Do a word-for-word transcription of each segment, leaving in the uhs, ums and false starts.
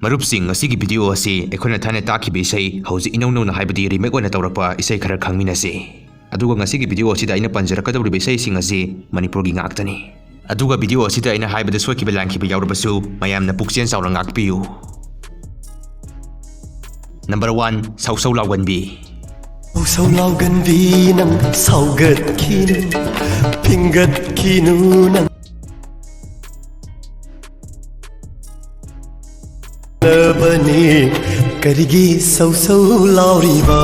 ꯃꯔꯨꯞꯁꯤꯡ, ꯉꯁꯤꯒꯤ video ꯑꯁꯤ ꯑꯩꯈꯣꯏꯅ ꯊꯥꯏꯅ ꯇꯥꯈꯤꯕ ꯏꯁꯩ, ꯍꯧꯖꯤꯛ ꯏꯅꯧ ꯅꯧꯅ ꯍꯥꯏꯕꯗꯤ remake ꯑꯣꯏꯅ ꯇꯧꯔꯛꯄ ꯏꯁꯩ ꯈꯔ ꯈꯪꯃꯤꯟꯅꯁꯤ꯫ ꯑꯗꯨꯒ ꯉꯁꯤꯒꯤ video ꯑꯁꯤꯗ ꯑꯩꯅ ꯄꯟꯖꯔꯛꯀꯗꯧꯔꯤꯕ ꯏꯁꯩꯁꯤꯡ ꯑꯁꯤ ꯃꯅꯤꯄꯨꯔꯒꯤ ꯉꯥꯛꯇꯅꯤ꯫ ꯑꯗꯨꯒ video ꯑꯁꯤꯗ ꯑꯩꯅ ꯍꯥꯏꯕꯗ ꯁꯣꯏꯈꯤꯕ ꯂꯥꯟꯈꯤꯕ ꯌꯥꯎꯔꯕꯁꯨ ꯃꯌꯥꯝꯅ ꯄꯨꯛꯆꯦꯜ ꯆꯥꯎꯅ ꯉꯥꯛꯄꯤꯌꯨ꯫ Number one, ꯁꯧ ꯁꯧ ꯂꯥꯎꯒꯟꯕꯤ꯫ ꯁꯧ ꯁꯧ ꯂꯥꯎꯒꯟꯕꯤ ꯅꯪ ꯁꯥꯎꯒꯠꯈꯤꯅꯨ, ꯐꯤꯡꯒꯠꯈꯤꯅꯨ ꯅꯪ꯫ ꯂꯕꯅꯤ ꯀꯔꯤꯒꯤ ꯁꯧ ꯁꯧ ꯂꯥꯎꯔꯤꯕ?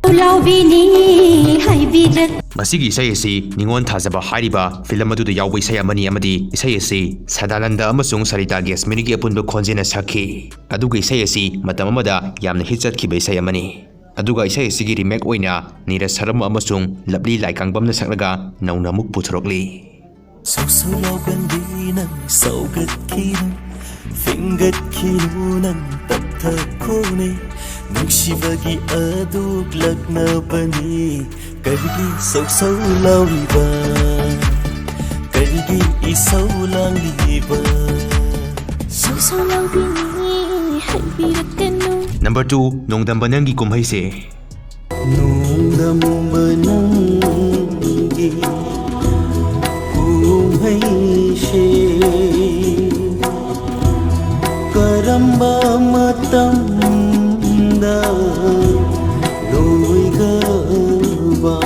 ꯂꯥꯎꯕꯤꯅꯤ ꯍꯥꯏꯕꯤꯔꯛ꯫ ꯃꯁꯤꯒꯤ ꯏꯁꯩ ꯑꯁꯤ ꯅꯤꯉꯣꯜ ꯊꯥꯖꯕ ꯍꯥꯏꯔꯤꯕ film ꯑꯗꯨꯗ ꯌꯥꯎꯕ ꯏꯁꯩ ꯑꯃꯅꯤ ꯑꯃꯗꯤ ꯏꯁꯩ ꯑꯁꯤ ꯁꯗꯥꯅꯟꯗ ꯑꯃꯁꯨꯡ ꯁꯔꯤꯇꯥ ꯒꯦꯁꯃꯤꯅꯤꯒꯤ ꯑꯄꯨꯟꯕ ꯈꯣꯟꯖꯦꯜꯅ ꯁꯛꯈꯤ꯫ ꯑꯗꯨꯒ ꯏꯁꯩ ꯑꯁꯤ ꯃꯇꯝ ꯑꯃꯗ ꯌꯥꯝꯅ hit ꯆꯠꯈꯤꯕ ꯏꯁꯩ ꯑꯃꯅꯤ꯫ ꯑꯗꯨꯒ ꯏꯁꯩ ꯑꯁꯤꯒꯤ remake ꯑꯣꯏꯅ ꯅꯤꯔꯖ ꯁꯔꯃ ꯑꯃꯁꯨꯡ ꯂꯕꯂꯤ ꯂꯥꯏꯀꯥꯡꯕꯝꯅ ꯁꯛꯂꯒ ꯅꯧꯅ ꯑꯃꯨꯛ ꯄꯨꯊꯣꯔꯛꯂꯤ꯫ ꯁꯧ ꯁꯧ ꯂꯥꯎꯒꯟꯕꯤ ꯅꯪ ꯁꯥꯎꯒꯠꯈꯤꯅꯨ, ꯐꯤꯡꯒꯠꯈꯤꯅꯨ ꯅꯪ ꯇꯞꯊꯈꯣꯅꯦ꯫ ꯅꯨꯡꯁꯤꯕꯒꯤ ꯑꯗꯨꯛ ꯂꯛꯅꯕꯅꯤ꯫ ꯀꯔꯤꯒꯤ ꯁꯧ ꯁꯧ ꯂꯥꯎꯔꯤꯕ? ꯀꯔꯤꯒꯤ ꯏꯁꯧ ꯂꯥꯡꯂꯤꯕ? ꯁꯧ ꯁꯧ ꯂꯥꯎꯕꯤꯅꯤ ꯍꯥꯏꯕꯤꯔꯛꯀꯅꯨ꯫ Number two, ꯅꯣꯡꯗꯝꯕ ꯅꯪꯒꯤ ꯀꯨꯝꯍꯩꯁꯦ꯫ ꯅꯣꯡꯗꯝꯕ ꯅꯪꯒꯤ ꯀꯨꯝꯍꯩꯁꯦ ꯀꯔꯝꯕ ꯃꯇꯝꯗ ꯂꯣꯏꯒꯕ?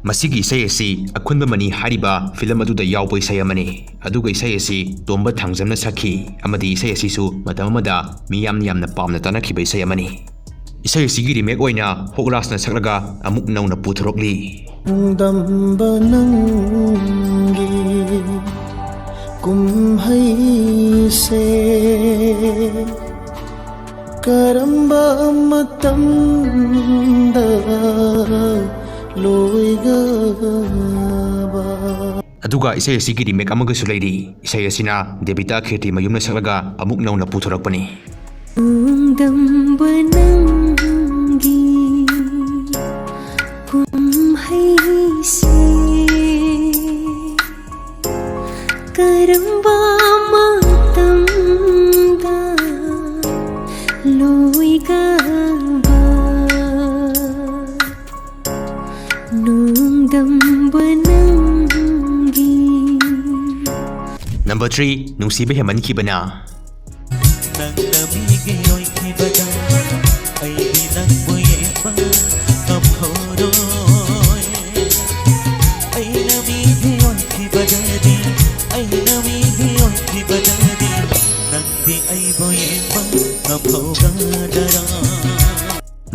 ꯃꯁꯤꯒꯤ ꯏꯁꯩ ꯑꯁꯤ ꯑꯈꯨꯟꯕ ꯃꯅꯤ ꯍꯥꯏꯔꯤꯕ film ꯑꯗꯨꯗ ꯌꯥꯎꯕ ꯏꯁꯩ ꯑꯃꯅꯤ꯫ ꯑꯗꯨꯒ ꯏꯁꯩ ꯑꯁꯤ ꯇꯣꯝꯕ ꯊꯥꯡꯖꯝꯅ ꯁꯛꯈꯤ ꯑꯃꯗꯤ ꯏꯁꯩ ꯑꯁꯤꯁꯨ ꯃꯇꯝ ꯑꯃꯗ ꯃꯤ ꯌꯥꯝꯅ ꯌꯥꯝꯅ ꯄꯥꯝꯅ ꯇꯥꯅꯈꯤꯕ ꯏꯁꯩ ꯑꯃꯅꯤ꯫ ꯏꯁꯩ ꯑꯁꯤꯒꯤ remake ꯑꯣꯏꯅ ꯍꯣꯛ ꯔꯥꯖꯅ ꯁꯛꯂꯒ ꯑꯃꯨꯛ ꯅꯧꯅ ꯄꯨꯊꯣꯔꯛꯂꯤ꯫ ꯅꯣꯡꯗꯝꯕ ꯅꯪꯒꯤ ꯀꯨꯝꯍꯩꯁꯦ ꯀꯔꯝꯕ ꯃꯇꯝꯗ ꯂꯣꯏꯒꯕ? ꯑꯗꯨꯒ ꯏꯁꯩ ꯑꯁꯤꯒꯤ remake ꯑꯃꯒꯁꯨ ꯂꯩꯔꯤ꯫ ꯏꯁꯩ ꯑꯁꯤꯅ ꯗꯦꯕꯤꯇꯥ ꯈꯦꯇ꯭ꯔꯤꯃꯌꯨꯝꯅ ꯁꯛꯂꯒ ꯑꯃꯨꯛ ꯅꯧꯅ ꯄꯨꯊꯣꯔꯛꯄꯅꯤ꯫ ꯅꯣꯡꯗꯝꯕ ꯅꯪꯒꯤ ꯀꯨꯝꯍꯩꯁꯦ ꯀꯔꯝꯕ ꯃꯇꯝꯗ ꯂꯣꯏꯒꯕ ꯅꯣꯡꯗꯝꯕ ꯅꯪꯒꯤ? Number three, ꯅꯨꯡꯁꯤꯕ ꯍꯦꯟꯃꯟꯈꯤꯕꯅ꯫ ꯅꯪꯅ ꯃꯤꯒꯤ ꯑꯣꯏꯈꯤꯕꯗ ꯑꯩꯗꯤ ꯅꯪꯕꯨ ꯌꯦꯡꯕ ꯉꯝꯍꯧꯔꯣꯏ꯫ ꯑꯩꯅ ꯃꯤꯒꯤ ꯑꯣꯏꯈꯤꯕꯗꯗꯤ, ꯑꯩꯅ ꯃꯤꯒꯤ ꯑꯣꯏꯈꯤꯕꯗꯗꯤ ꯅꯪꯗꯤ ꯑꯩꯕꯨ ꯌꯦꯡꯕ ꯉꯝꯍꯧꯒꯗꯔꯥ?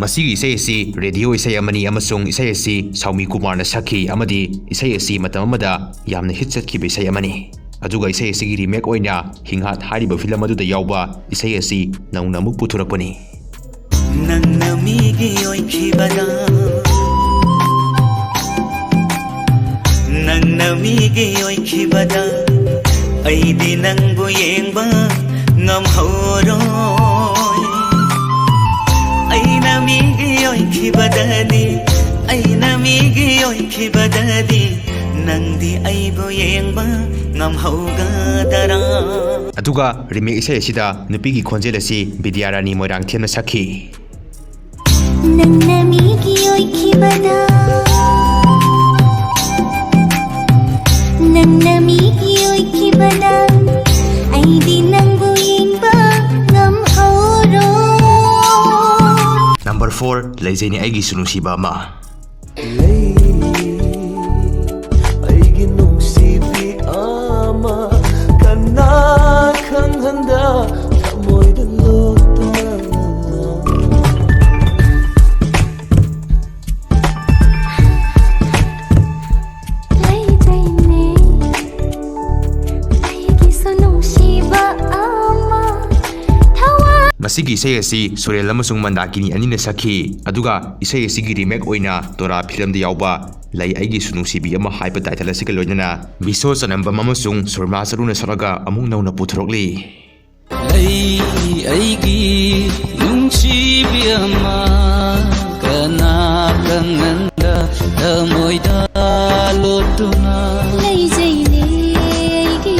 ꯃꯁꯤꯒꯤ ꯏꯁꯩ ꯑꯁꯤ ꯔꯦꯗꯤꯑꯣ ꯏꯁꯩ ꯑꯃꯅꯤ ꯑꯃꯁꯨꯡ ꯏꯁꯩ ꯑꯁꯤ ꯁꯥꯎꯃꯤ ꯀꯨꯃꯥꯔꯅ ꯁꯛꯈꯤ ꯑꯃꯗꯤ ꯏꯁꯩ ꯑꯁꯤ ꯃꯇꯝ ꯑꯃꯗ ꯌꯥꯝꯅ ꯍꯤꯠ ꯆꯠꯈꯤꯕ ꯏꯁꯩ ꯑꯃꯅꯤ꯫ ꯑꯗꯨꯒ ꯏꯁꯩ ꯑꯁꯤꯒꯤ ꯔꯤꯃꯦꯛ ꯑꯣꯏꯅ ꯍꯤꯡꯍꯥꯠ ꯍꯥꯏꯔꯤꯕ ꯐꯤꯂꯝ ꯑꯗꯨꯗ ꯌꯥꯎꯕ ꯏꯁꯩ ꯑꯁꯤ ꯅꯧꯅ ꯑꯃꯨꯛ ꯄꯨꯊꯣꯔꯛꯄꯅꯤ꯫ ꯅꯪꯅ ꯃꯤꯒꯤ ꯑꯣꯏꯈꯤꯕꯗ, ꯅꯪꯅ ꯃꯤꯒꯤ ꯑꯣꯏꯈꯤꯕꯗ ꯑꯩꯗꯤ ꯅꯪꯕꯨ ꯌꯦꯡꯕ ꯉꯝꯍꯧꯔꯣꯏ꯫ ꯑꯩꯅ ꯃꯤꯒꯤ ꯑꯣꯏꯈꯤꯕꯗꯗꯤ, ꯑꯩꯅ ꯃꯤꯒꯤ ꯑꯣꯏꯈꯤꯕꯗꯗꯤ ꯅꯪꯗꯤ ꯑꯩꯕꯨ ꯌꯦꯡꯕ ꯉꯝꯍꯧꯒꯗꯔꯥ? ꯑꯗꯨꯒ ꯔꯤꯃꯦꯛ ꯏꯁꯩ ꯑꯁꯤꯗ ꯅꯨꯄꯤꯒꯤ ꯈꯣꯟꯖꯦꯜ ꯑꯁꯤ ꯕꯤꯗ꯭ꯌꯥꯔꯥꯅꯤ ꯃꯣꯏꯔꯥꯡꯊꯦꯝꯅ ꯁꯛꯈꯤ꯫ ꯅꯪꯅ ꯃꯤꯒꯤ ꯑꯣꯏꯈꯤꯕꯗ, ꯅꯪꯅ ꯃꯤꯒꯤ ꯑꯣꯏꯈꯤꯕꯗ ꯑꯩꯗꯤ ꯅꯪꯕꯨ ꯌꯦꯡꯕ ꯉꯝꯍꯧꯔꯣꯏ꯫ Number four, ꯂꯩꯖꯩꯅꯦ ꯑꯩꯒꯤꯁꯨ ꯅꯨꯡꯁꯤꯕ ꯑꯃ꯫ ꯂꯩ ꯑꯩꯒꯤ ꯅꯨꯡꯁꯤꯕꯤ ꯑꯃ, ꯀꯅꯥ ꯈꯪꯍꯟꯗ ꯊꯃꯣꯏꯗ ꯂꯣꯠꯇꯨꯅ꯫ ꯂꯩꯖꯩꯅꯦ ꯑꯩꯒꯤꯁꯨ ꯅꯨꯡꯁꯤꯕ ꯑꯃ, ꯊꯋꯥꯏ꯫ ꯃꯁꯤꯒꯤ ꯏꯁꯩ ꯑꯁꯤ ꯁꯨꯔꯦꯜ ꯑꯃꯁꯨꯡ ꯃꯟꯗꯥꯀꯤꯅꯤ ꯑꯅꯤꯅ ꯁꯛꯈꯤ, ꯑꯗꯨꯒ ꯏꯁꯩ ꯑꯁꯤꯒꯤ ꯔꯤꯃꯦꯛ ꯑꯣꯏꯅ ꯇꯣꯔꯥ ꯐꯤꯂꯝꯗ ꯌꯥꯎꯕ ꯂꯩ ꯑꯩꯒꯤꯁꯨ ꯅꯨꯡꯁꯤꯕꯤ ꯑꯃ ꯍꯥꯏꯕ ꯇꯥꯏꯇꯜ ꯑꯁꯤꯒ ꯂꯣꯏꯅꯅ ꯕꯤꯁꯣ ꯆꯅꯝꯕꯝ ꯑꯃꯁꯨꯡ ꯁꯨꯔꯃꯥ ꯆꯔꯨꯅ ꯁꯛꯂꯒ ꯑꯃꯨꯛ ꯅꯧꯅ ꯄꯨꯊꯣꯔꯛꯂꯤ꯫ ꯂꯩ ꯑꯩꯒꯤ ꯅꯨꯡꯁꯤꯕꯤ ꯑꯃ, ꯀꯅꯥ ꯈꯪꯍꯟꯗ ꯊꯃꯣꯏꯗ ꯂꯣꯠꯇꯨꯅ꯫ ꯂꯩꯖꯩꯅꯦ ꯑꯩꯒꯤ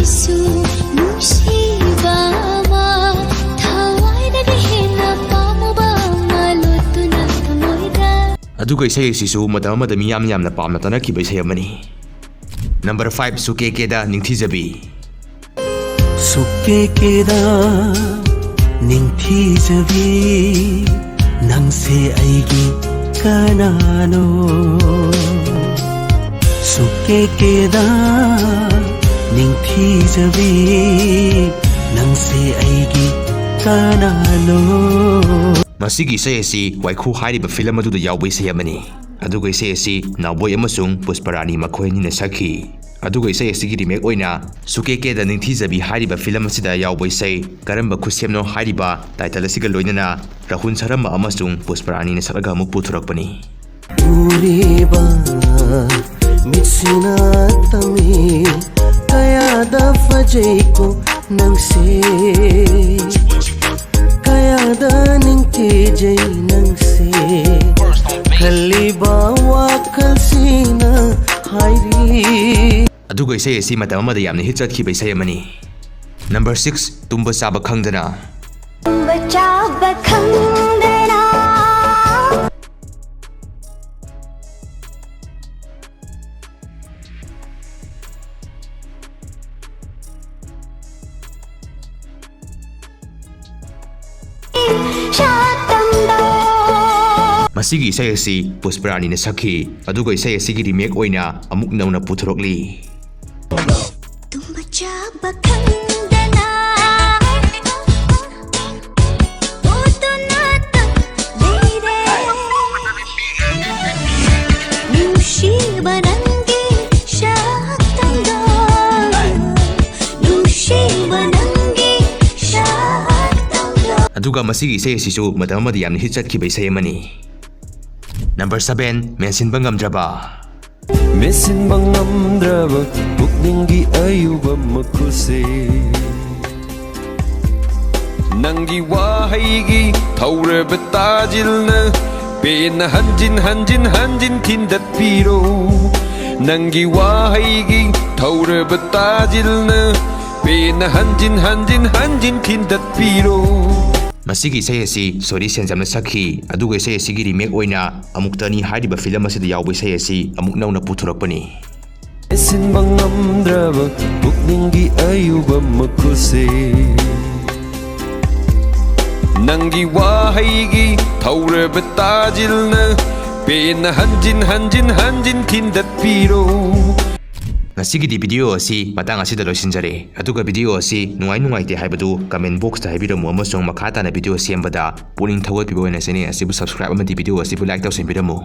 ꯑꯗꯨꯒ ꯏꯁꯩ ꯑꯁꯤꯁꯨ ꯃꯇꯝ ꯑꯃꯗ ꯃꯤꯌꯥꯝ ꯌꯥꯝꯅ ꯄꯥꯝꯅ ꯇꯥꯅꯈꯤꯕ ꯏꯁꯩ ꯑꯃꯅꯤ꯫ Number five, ꯁꯨꯀꯦ ꯀꯦꯗ ꯅꯤꯡꯊꯤꯖꯕꯤ꯫ ꯁꯨꯀꯦ ꯀꯦꯗ ꯅꯤꯡꯊꯤꯖꯕꯤ, ꯅꯪꯁꯦ ꯑꯩꯒꯤ ꯀꯅꯥꯅꯣ? ꯁꯨꯀꯦ ꯀꯦꯗ ꯅꯤꯡꯊꯤꯖꯕꯤ, ꯅꯪꯁꯦ ꯑꯩꯒꯤ ꯀꯅꯥꯅꯣ? ꯃꯁꯤꯒꯤ ꯏꯁꯩ ꯑꯁꯤ ꯋꯥꯏꯈꯨ ꯍꯥꯏꯔꯤꯕ ꯐꯤꯂꯝ ꯑꯗꯨꯗ ꯌꯥꯎꯕ ꯏꯁꯩ ꯑꯃꯅꯤ꯫ ꯑꯗꯨꯒ ꯏꯁꯩ ꯑꯁꯤ ꯅꯥꯎꯕꯣꯏ ꯑꯃꯁꯨꯡ ꯄꯨꯁꯄꯔꯥꯅꯤ ꯃꯈꯣꯏ ꯑꯅꯤꯅ ꯁꯛꯈꯤ꯫ ꯑꯗꯨꯒ ꯏꯁꯩ ꯑꯁꯤꯒꯤ ꯔꯤꯃꯦꯛ ꯑꯣꯏꯅ ꯁꯨꯀꯦ ꯀꯦꯗ ꯅꯤꯡꯊꯤꯖꯕꯤ ꯍꯥꯏꯔꯤꯕ ꯐꯤꯂꯝ ꯑꯁꯤꯗ ꯌꯥꯎꯕ ꯏꯁꯩ ꯀꯔꯝꯕ ꯈꯨꯠꯁꯦꯝꯅꯣ ꯍꯥꯏꯔꯤꯕ ꯇꯥꯏꯇꯜ ꯑꯁꯤꯒ ꯂꯣꯏꯅꯅ ꯔꯥꯍꯨꯜ ꯁꯔꯝꯕ ꯑꯃꯁꯨꯡ ꯄꯨꯁꯄꯔꯥꯅꯤꯅ ꯁꯛꯂꯒ ꯑꯃꯨꯛ ꯄꯨꯊꯣꯔꯛꯄꯅꯤ꯫ ꯎꯔꯤꯕ ꯃꯤꯠꯁꯤꯅ ꯇꯝꯃꯤ, ꯀꯌꯥꯗ ꯐꯖꯩꯀꯣ ꯅꯪꯁꯦ, ꯀꯌꯥꯗ ꯅꯤꯡꯊꯤꯖꯩ ꯅꯪꯁꯦ, ꯈꯜꯂꯤꯕ ꯋꯥꯈꯜꯁꯤꯅ ꯍꯥꯏꯔꯤ꯫ ꯑꯗꯨꯒ ꯏꯁꯩ ꯑꯁꯤ ꯃꯇꯝ ꯑꯃꯗ ꯌꯥꯝꯅ ꯍꯤꯠ ꯆꯠꯈꯤꯕ ꯏꯁꯩ ꯑꯃꯅꯤ꯫ ꯅꯝꯕꯔ ꯁꯤꯛꯁ, ꯇꯨꯝꯕ ꯆꯥꯕ ꯈꯪꯗꯅ꯫ ꯇꯨꯝꯕ ꯆꯥꯕ ꯈꯪꯗꯅ꯫ ꯃꯁꯤꯒꯤ ꯏꯁꯩ ꯑꯁꯤ ꯄꯨꯁꯄꯔꯥꯅꯤꯅ ꯁꯛꯈꯤ, ꯑꯗꯨꯒ ꯏꯁꯩ ꯑꯁꯤꯒꯤ ꯔꯤꯃꯦꯛ ꯑꯣꯏꯅ ꯑꯃꯨꯛ ꯅꯧꯅ ꯄꯨꯊꯣꯔꯛꯂꯤ꯫ ꯇꯨꯝꯕ ꯆꯥꯕ ꯈꯪꯗꯅ ꯎꯗꯨꯅꯇ ꯂꯩꯔꯦ꯫ ꯅꯨꯡꯁꯤꯕ ꯅꯪꯒꯤ ꯁꯛꯇꯝꯗꯣ, ꯅꯨꯡꯁꯤꯕ ꯅꯪꯒꯤ ꯁꯛꯇꯝꯗꯣ꯫ ꯑꯗꯨꯒ ꯃꯁꯤꯒꯤ ꯏꯁꯩ ꯑꯁꯤꯁꯨ ꯃꯇꯝ ꯑꯃꯗ ꯌꯥꯝꯅ ꯍꯤꯠ ꯆꯠꯈꯤꯕ ꯏꯁꯩ ꯑꯃꯅꯤ꯫ ꯅꯝꯕꯔ ꯁꯚꯦꯟ, ꯃꯦꯟꯁꯤꯟꯕ ꯉꯝꯗ꯭ꯔꯕ꯫ ꯃꯦꯟꯁꯤꯟꯕ ꯉꯝꯗ꯭ꯔꯕ ꯄꯨꯛꯅꯤꯡꯒꯤ ꯑꯌꯨꯕ ꯃꯈꯨꯜꯁꯦ, ꯅꯪꯒꯤ ꯋꯥꯍꯩꯒꯤ ꯊꯧꯔꯕ ꯇꯥꯖꯤꯜꯅ ꯄꯦꯟꯅ ꯍꯟꯖꯤꯟ ꯍꯟꯖꯤꯟ ꯍꯟꯖꯤꯟ ꯊꯤꯟꯗꯠꯄꯤꯔꯣ꯫ ꯅꯪꯒꯤ ꯋꯥꯍꯩꯒꯤ ꯊꯧꯔꯕ ꯇꯥꯖꯤꯜꯅ ꯄꯦꯟꯅ ꯍꯟꯖꯤꯟ ꯍꯟꯖꯤꯟ ꯍꯟꯖꯤꯟ ꯊꯤꯟꯗꯠꯄꯤꯔꯣ꯫ ꯃꯁꯤꯒꯤ ꯏꯁꯩ ꯑꯁꯤ ꯁꯣꯔꯤ ꯁꯦꯟꯖꯝꯅ ꯁꯛꯈꯤ, ꯑꯗꯨꯒ ꯏꯁꯩ ꯑꯁꯤꯒꯤ ꯔꯤꯃꯦꯛ ꯑꯣꯏꯅ ꯑꯃꯨꯛꯇꯅꯤ ꯍꯥꯏꯔꯤꯕ ꯐꯤꯂꯝ ꯑꯁꯤꯗ ꯌꯥꯎꯕ ꯏꯁꯩ ꯑꯁꯤ ꯑꯃꯨꯛ ꯅꯧꯅ ꯄꯨꯊꯣꯔꯛꯄꯅꯤ꯫ ꯁꯤꯟꯕ ꯉꯝꯗ꯭ꯔꯕ ꯄꯨꯛꯅꯤꯡꯒꯤ ꯑꯌꯨꯕ ꯃꯈꯨꯜꯁꯦ, ꯅꯪꯒꯤ ꯋꯥꯍꯩꯒꯤ ꯊꯧꯔꯕ ꯇꯥꯖꯤꯜꯅ ꯄꯦꯟꯅ ꯍꯟꯖꯤꯟ ꯍꯟꯖꯤꯟ ꯍꯟꯖꯤꯟ ꯊꯤꯟꯗꯠꯄꯤꯔꯣ꯫ ꯉꯁꯤꯒꯤꯗꯤ ꯚꯤꯗꯤꯑꯣ ꯑꯁꯤ ꯃꯇꯥꯡ ꯑꯁꯤꯗ ꯂꯣꯏꯁꯤꯟꯖꯔꯦ꯫ ꯑꯗꯨꯒ ꯚꯤꯗꯤꯑꯣ ꯑꯁꯤ ꯅꯨꯡꯉꯥꯏ ꯅꯨꯡꯉꯥꯏꯇꯦ ꯍꯥꯏꯕꯗꯨ ꯀꯃꯦꯟ ꯕꯣꯛꯁꯇ ꯍꯥꯏꯕꯤꯔꯝꯃꯨ, ꯑꯃꯁꯨꯡ ꯃꯈꯥ ꯇꯥꯅ ꯚꯤꯗꯤꯑꯣ ꯁꯦꯝꯕꯗ ꯄꯨꯛꯅꯤꯡ ꯊꯧꯒꯠꯄꯤꯕ ꯑꯣꯏꯅ ꯆꯦꯅꯦꯜ ꯑꯁꯤꯕꯨ ꯁꯕꯁꯀ꯭ꯔꯥꯏꯕ ꯑꯃꯗꯤ ꯚꯤꯗꯤꯑꯣ ꯑꯁꯤꯕꯨ ꯂꯥꯏꯛ ꯇꯧꯁꯤꯟꯕꯤꯔꯝꯃꯨ꯫